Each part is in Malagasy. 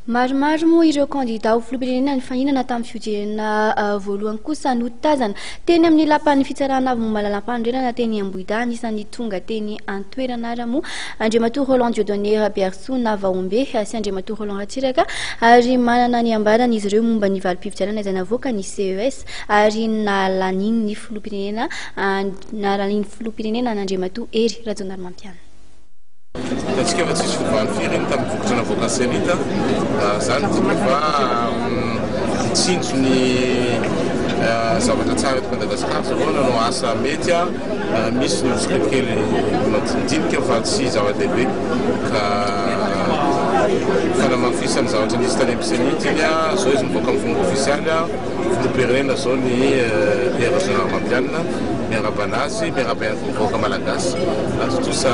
Maromaro moa ireo kandida ho filoham-pirenena nifaninana tamin'ny fihodinana voalohany kosa no tazana teny amin'ny lapan'ny fitsarana avo momba ny lalàmpanorenana teny Ambohidahy. Anisan'ny tonga teny an-toerana ary moa Andriamatoa Roland Dieudonné Rabearisoa na Vahombe sy Andriamatoa Roland Ratsiraka ary manana ny ambarany izy ireo momba ny valim-pifidianana izay navoakan'ny CES ary nahalanian'ny filoham-pirenena nahalanian'ny filoham-pirenena an'Andriamatoa Hery Rajaonarimampianina. Hitantsika fa tsisy fiovany firy iny tamin'ny vokatra navoakan'ny Cenit. Izany midika fa mitsinjo ny zavatra tsara eto Madagasikara zareo, nanao asa mety. Misy ny tsikelikely madinidinika fa tsy zava-dehibe ka fanamafisana ny zavatra nisy tany amin'ny Cenit iny. Izao izy mivoaka amin'ny fomba ofisialy. Filoham-pirenena izao ny Hery Rajaonarimampianina. Miarahaba anazy, miarahaba ihany koa ny vahoaka malagasy. Nahatontosa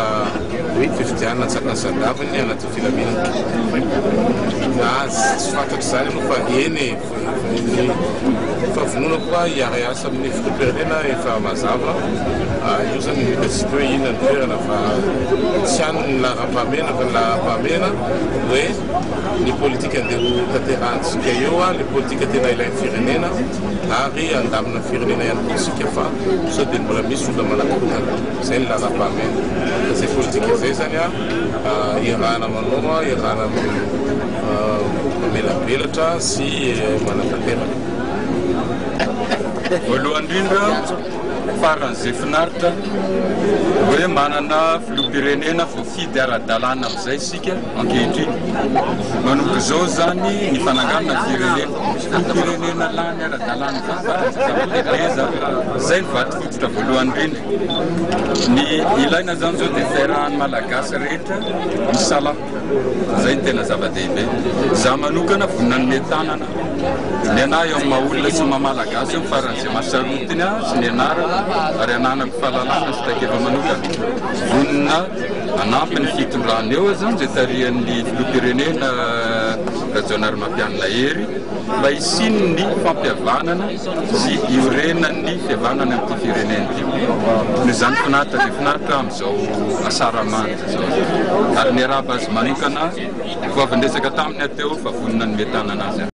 fifidianana an-tsakany sy an-davany anatin'ny filaminana. Na tsy fantatro izany aloha fa eny e, ny fahavononako fa hiara-hiasa amin'ny filoham-pirenena efa mazava. Io izany no hitantsika hoe inona ny toerana fa tsy any ny laharam-pahamehana fa ny laharam-pahamehana hoe ny politika andeha ho tanterahantsika eo, ilay politika tena ilain'ny firenena. Ary handamina firenena ihany koa isika fa sao dia mbola misy olona manakorontana. Izay ny laharam-pahamehana. Ka izay politika izay izany iarahana manao, iarahana mamelabelatra sy manatanteraka. Voalohany indrindra, faran'izay finaritra hoe manana filoham-pirenena voafidy ara-dalàna amin'izay isika ankehitriny. Manomboka izao izany ny fananganana ny firenena. Filoham-pirenena lany ara-dalàna izany zany zava-dehibe zany. Izay no vato fototra voalohany indrindra. Ny ilaina izany izao dia fiarahan'ny Malagasy rehetra misalahy. Izay no tena zava-dehibe. Izaho manokana vonona hanome tanana. Ny anah eo amin'ny maha olona sy ny maha Malagasy eo faran'izay maha sarotiny ahy sy ny anarako ary ananako fahalalana sy traikefa manokana. Vonona hanampy ny fitondrana eo aho izany izay tarihan'ny filoham-pirenena Rajaonarimampianina Hery mba hisian'ny fampihavanana sy hiorenan'ny fihavanana amin'ity firenena ity. Noho izany finaritra dia finaritra amin'izao asaramanitra izao ary miarahaba azy manokana vao avy niresaka taminy aho teo fa vonona hanome tanana azy aho.